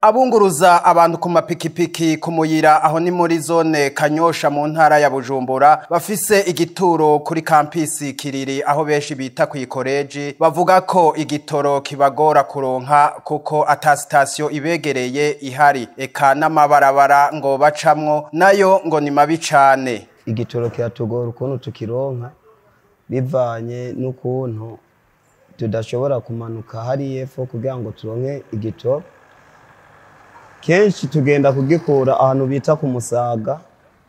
Abunguruza abantu ku mapikipiki ku Muyira, aho ni muri zone Kanyosha mu ntara ya Bujumbura, bafise igituro kuri campus Kiriri, aho benshi bita kw'ikoreji, bavuga ko igitoro kibagora kuronka kuko ata sitasiyo ibegereye ihari, eka n'amabarabara ngo bacamwo nayo ngo ni mabi cane. Igitoro kiratugora ukuntu tukironka, bivanye n'ukuntu tudashobora kumanuka hariya epfo kugira ngo turonke igitoro. Kenshi tugenda kugikura ahantu bita ku Musaga,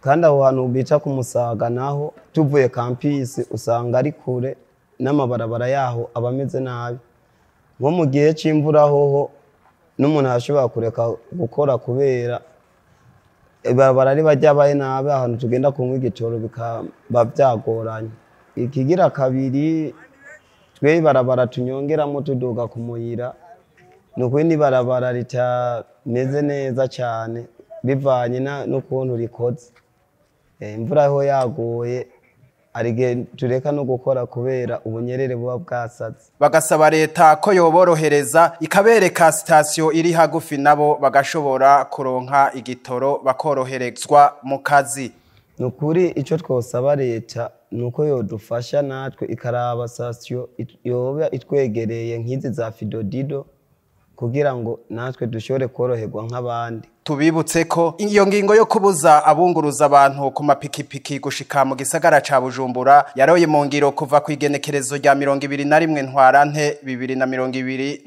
kandi aho hantu bita ku Musaga naho tuvuye campus usanga ari kure, n'amabarabara yaho aba ameze nabi. Nko mu gihe c'imvura hoho n'umuntu arashobora kureka gukora kubera ibarabara riba ryabaye nabi, ahantu tugenda kunywa igitoro bikaba vyagoranye. Ikigira kabiri, twe ibarabara tunyongeramwo tuduga ku Muyira, ni ukuri n'ibarabara ritameze neza cane bivanye n'ukuntu rikoze. Imvura ho yaguye hari igihe tureka no gukora kubera ubunyerere buba bwasaze. Bagasaba leta ko yoborohereza ikabereka sitasiyo iri hagufi, nabo bagashobora kuronka igitoro bakoroherezwa mu kazi. Ni ukuri ico twosaba leta ni uko yodufasha natwe ikaraba sitasiyo yoba itwegereye nk'izi za Fidodido, kugira ngo natwe dushobore koroherwa nk'abandi. Tubibutse ko iyo ngingo yo kubuza abunguruza abantu ku mapikipiki gushika mu gisagara ca Bujumbura yaroye mu ngiro kuva kw'igenekerezo rya 21 Ntwarante 2022.